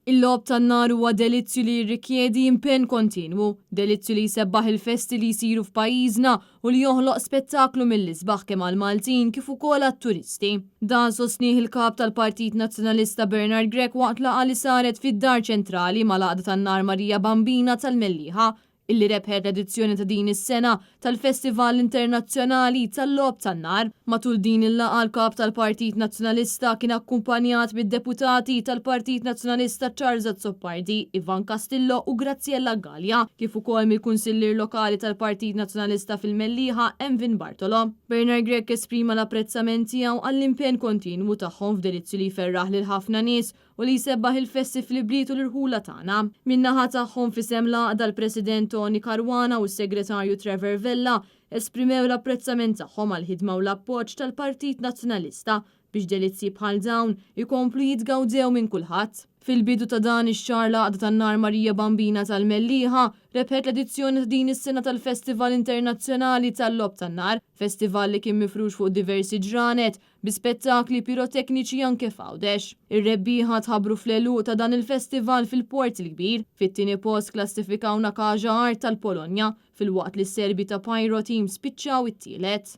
Il-logħob tan-nar huwa delizzju li jirrikjedi impenn kontinwu, delizzju li jsebbaħ il-festi li jsiru f'pajjiżna u li joħloq spettaklu mill-isbaħ kemm għall-Maltin kif ukoll għat-turisti. Dan sostnieh il-Kap tal-Partit Nazzjonalista Bernard Grech waqt laqgħa li saret fid-Dar Ċentrali mal-Għaqda tan-Nar Marija Bambina tal-Mellieħa illi rebħet l-edizzjoni ta' din is-sena tal-Festival Internazzjonali tal-Logħob tan-Nar. Matul din il-laqgħa l-Kap tal-Partit Nazzjonalista kien akkumpanjat mid-Deputati tal-Partit Nazzjonalista Charles Azzopardi, Ivan Castillo u Graziella Galea, kif ukoll mill-Kunsillier Lokali tal-Partit Nazzjonalista fil-Mellieħa Emvin Bartolo. Bernard Grech esprima l-apprezzament tiegħu għall-impenn kontinwu tagħhom f'delizzju li jferraħ lil ħafna nies u li jsebbaħ il-festi fl-ibliet u l-irħula tagħna. Min-naħa tagħhom f'isem l-għaqda l-President Tony Caruana u s-Segretarju Trevor Vella esprimew l-apprezzament tagħhom għall-ħidma u l-appoġġ tal-Partit Nazzjonalista biex delizzji bħal dawn ikomplu jitgawdew minn kulħadd. Fil-bidu ta' dan ix-xahar l-Għaqda tan-Nar Marija Bambina tal-Mellieħa rebħet l-edizzjoni ta' din is-sena tal-Festival Internazzjonali tal-Logħob tan-Nar, festival li kien mifrux fuq diversi ġranet bi spettakli pirotekniċi anke f'Għawdex. Ir-rebbieħa tħabbru fl-għeluq ta' dan il-festival fil-Port il-Kbir. Fit-tieni post klassifikaw Nakaja Art tal-Polonja, filwaqt li s-Serbi ta' Pyro Team spiċċaw it-tielet.